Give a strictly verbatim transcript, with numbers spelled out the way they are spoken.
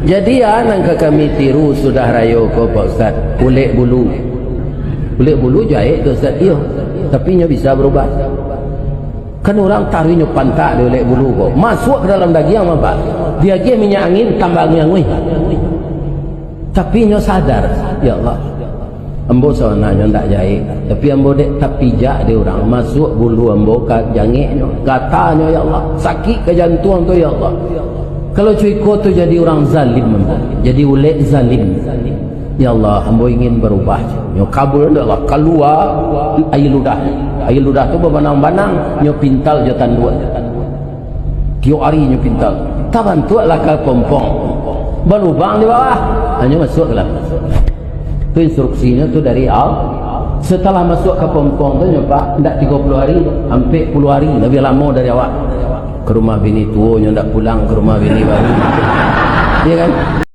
Jadi, a nan ka kami tiru sudah rayo ko, Pak Ustaz, ulek bulu. Ulek bulu jahek tu, Ustaz, iyo. Tapi nyo bisa barubah. Kan urang taruih nyo pantak di ulek bulu ko. Masuak ka dalam dagiang, Pak. Diagiah minyak angin, tambah anguih-anguih. Tapi nyo sadar, "Ya Allah, ambo sabananyo ndak jahek, tapi ambo dek tapijak dek urang, masuak bulu ambo ka jangeknyo, gatanyo, ya Allah, sakik ka jantuang tu, ya Allah." Kalau co iko tu jadi urang zalim ambo, jadi ulek zalim. Ya Allah, ambo ingin barubah. Nyo kabul dek Allah, kalua aia ludah. Aia ludah tu babanang-banang, nyo pintal jo tanduak. Tiok ari nyo pintal. Tabantuaklah kapompong. Balubang di bawah. Hanyo masuak ka dalam. Tu instruksinyo tu dari Allah. Setelah masuak kapompong tu nyo, Pak, ndak tigo puluah ari, ampek puluah ari, labiah lamo dari awak. Ka rumah bini tuo nyo ndak pulang, ka rumah bini baru. Iyo kan?